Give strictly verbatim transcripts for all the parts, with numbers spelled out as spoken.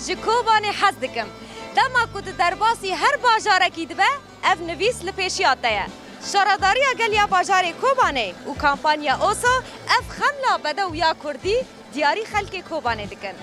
Ji Kobanê hez dikim. Dema ku tu derbasî her bajarekî dibe, ev nivîs li pêşiya te ye. Şaredariya Gel ya Bajarê Kobanê û kampanya OSO ev xemla bedew ya kurdî diyarî xelkê Kobanê dikin.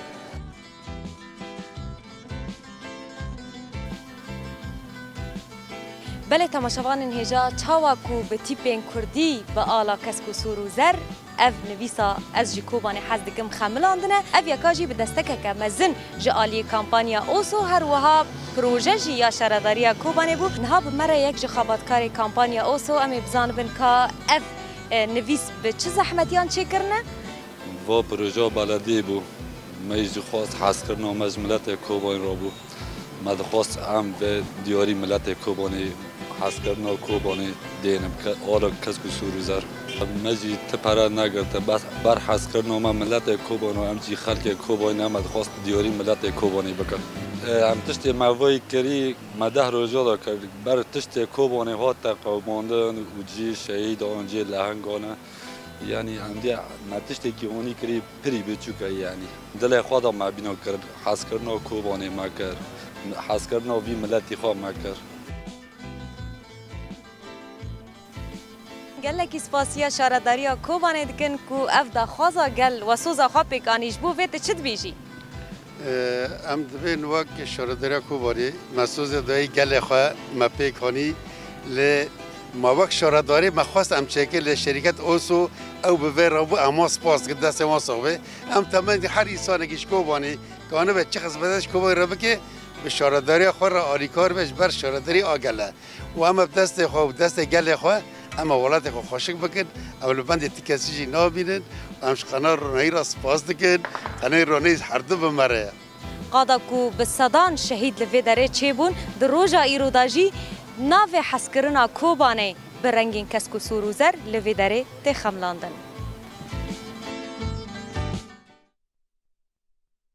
Belê temaşevanên hêja, çawa ku bi tîpên kurdî, bi ala kesk û sûr û zer, ev nivîsa Ez ji Kobanê hez dikim xemilandine, ev yeka jî bi destekeke mezin ji aliyê kampanya OSO, her wiha proje jî ya Şaredariya Kobanê bû. Niha bi me re yek ji xebatkarê kampanya OSO, em ê bizanibin ka ev, e, nivîs bi çi zehmetiyan çêkirine? Va projeya belediyê bû. Me jî xwest hezkirina me ji miletê Kobanê re bû. Me dixwest em vê diyarî miletê Kobanê, hezkirina Kobanê dêne, ke-, ala kesk û sûr û zer. Me jî ti pere negirte, bes ber hezkirina me miletê Kobanê, em jî xelkê Kobanê, me dixwest diyarî miletê Kobanê bikin. E, em tiştê me vayî kirî, me deh roja da kir. Ber tiştê Kobanê hate qewimandin û cî şehîdan, cî lehingan e. Yanî em dê me tiştekî onî kirî pirî biçûk e yanî. Dilê xwe de me bîna kir, hezkirina Kobanê me kir, hezkirina vî miletî xwe me kir. Gelekî spasiya Şaredariya Kobanê dikin ku ev daxwaza gel we soza xwe pêk anî. Ji bo vê tu çi dibêjî? Em dibên wek Şaredariya Kobanê, me sozê dayî gelê xwe me pêk anî, lê me wek şaredarê me xwest em çêkin, lê şerîket OSO ew bi vê re bû, em wan spas dikin, destê wan sax be. Em temennê her însanekî ji Kobanê kanibe çi xizmete ji Kobanê re bike, bi şaredariya xwe re alîkar be, ji ber şaredarî a gel e. Û em bi destê xwe û destê gelê xwe, em ê welatê xwe xweşik bikin, em li bendê ti kesî jî nabînin. Em ji qenal ronahî re spas dikin, qenal ronahî her du bi me re ye. Qada ku bi sedan şehîd li vê derê çêbûn, di roja îro de jî navê hezkirina Kobanê bi rengên kesk û sûr û zer li vê derê tê xemilandin.